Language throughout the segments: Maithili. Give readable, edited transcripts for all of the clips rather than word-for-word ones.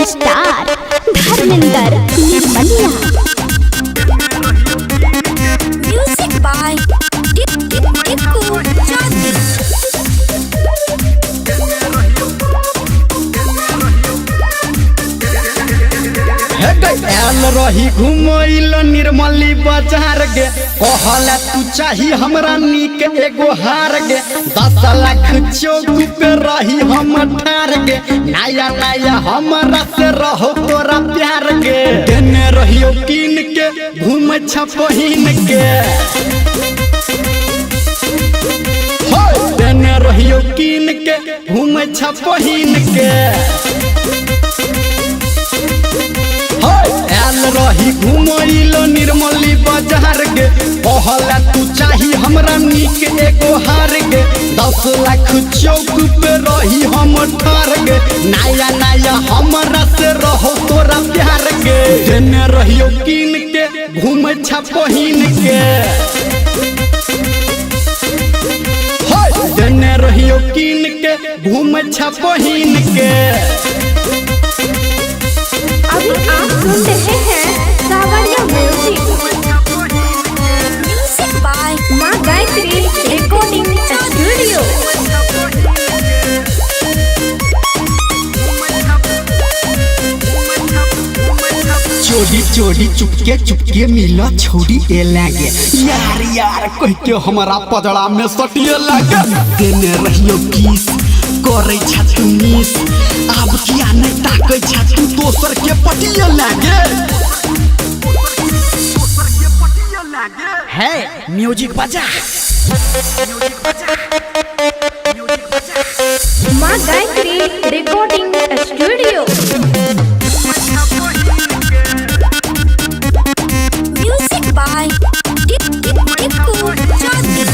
Star Dharmendra Nirmaliya. Music by Tikku Chaudhary. आयल रही घुमैल निर्मली बाजार गे, कहला तू चाही हमरा नीक एगो हार गे। 10 लाख चौक पे रही हम ठार गे, नया नया हमरा से रहो तोरा प्यार गे। देने रहियो कीन के घूम छपहिन के, देने रहियो कीन के घूम छपहिन के। आयल रही घुमैल निर्मली बाजार गे, कहला तू चाही हमरा नीक एगो हार गे। 10 लाख चौक पे रही हम ठार गे, नया नया हमरा से रहो तोरा प्यार गे। देने रहियो कीन के घूम छपहिन के, देने रहियो कीन के घूम छपहिन के। अभी आप सुन रहे हैं Sanwariya music. Music by Maa Gayatri recording studio. चोरी चोरी चुपके चुपके मिला छोड़ी ए लागे, यार यार कह के हमारा पजड़ा में सटिए लागे। देने रहियो किस करे छा तू मिस, आब किया नहीं ताके छा तू दोसर के पटिए लागे। है म्यूजिक बजा। Maa Gayatri recording studio. Music by Tikku Chaudhary.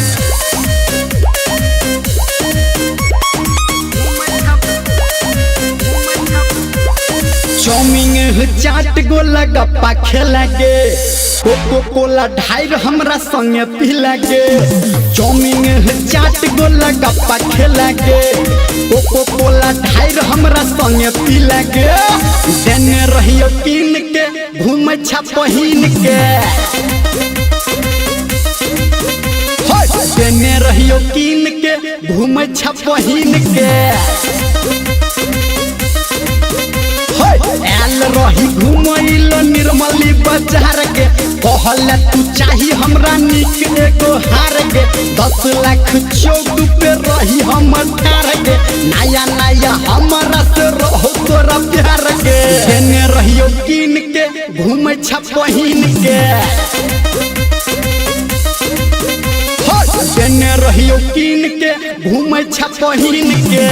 Chowmein chaat गोला गप्पा खेला गे, कोको कोला ढाइर हमरा संगे पीला गे। चाउमीन चाट गोला गप्पा खेला गे, कोको कोला ढाइर हमरा संगे पीला गे। देने रहियो कीन के घूम छपहिन के, देने रहियो कीन के घूम छपहिन के। आयल रही घुमैल निर्मली बाजार गे, कहला तू चाही हमरा नीक एगो हार गे। 10 लाख चौक पे रही हम ठार गे, नया नया हमरा से रहो तोरा प्यार गे। देने रहियो कीन के घूम छपहिन के, देने रहियो कीन के घूम छपहिन के।